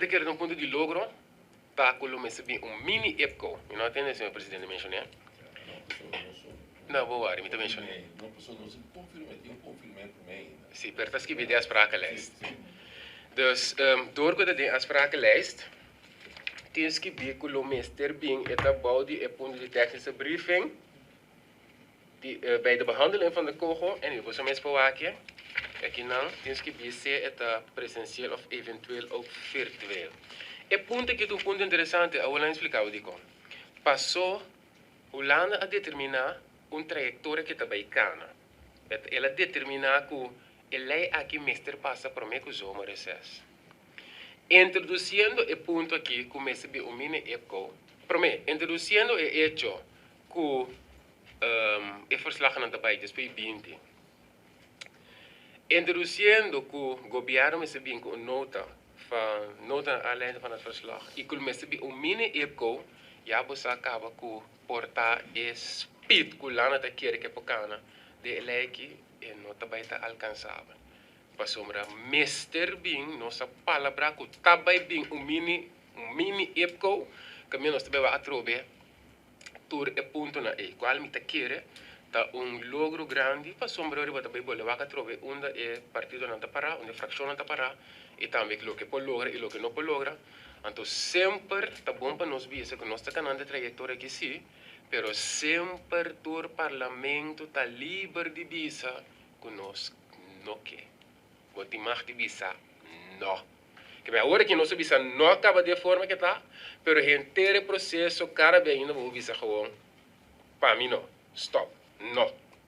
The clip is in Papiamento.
mi ta kere ta un punto di logro ta ku lo mester bin un mini IPCO. Mi no a tende señor presidente menshoné. No, bo wari, mi ta menshoné. Si, pero ta skibi den afsprakenlijst. Dus, door ku ta den afsprakenlijst, tin skibí ku lo mester bin e ta bou di e punto di technische briefing di bij de behandeling van de coho en boso mes por wak e akinan tin skibí sea e ta presencieel of eventueel ook virtueel. E punto aki ta un punto interesante, awor nan explica bo dikon. Paso Hulanda a determina un trayectoria ke ta bay cana. El a determina ku e ley aki mester pasa prome ku zomerreces. Introduciendo e punto aki ku mester bin un mini IPCO, prome, introduciendo e hecho ku e verslagnan ta bai despues 20. Introduciendo ku gobierno mester bin ku un nota van nota naar aanleiding van het verslag i ku mester bin un mini IPCO, ya bo sa kaba ku por ta e speed ku Hulanda ta kere ke por kana den e ley aki e no ta bai ta alcansabel. Pasobra mester bin nos a palabra ku ta bai bin un mini IPCO kaminda nos ta bai wak atrobe tur e puntonan ei, kual mi ta kere ta un logro grandi pasobra riba ta bai bolbe wak atrobe unda e partidonan ta pará, unda e frakshonnan ta pará i tambe loke por logra i loke no por logra. Anto semper ta bon pa nos bisa ku nos ta kanando e trayektoria aki sí, pero semper tur parlamento ta liber di bisa ku nos no ke. Bo tin mag di bisa no. Ke men awor aki nos a bisa no a kaba di e forma ke ta, pero henter e proseso kada bes ainda bo bisa gewoon pa mi no, stop, no.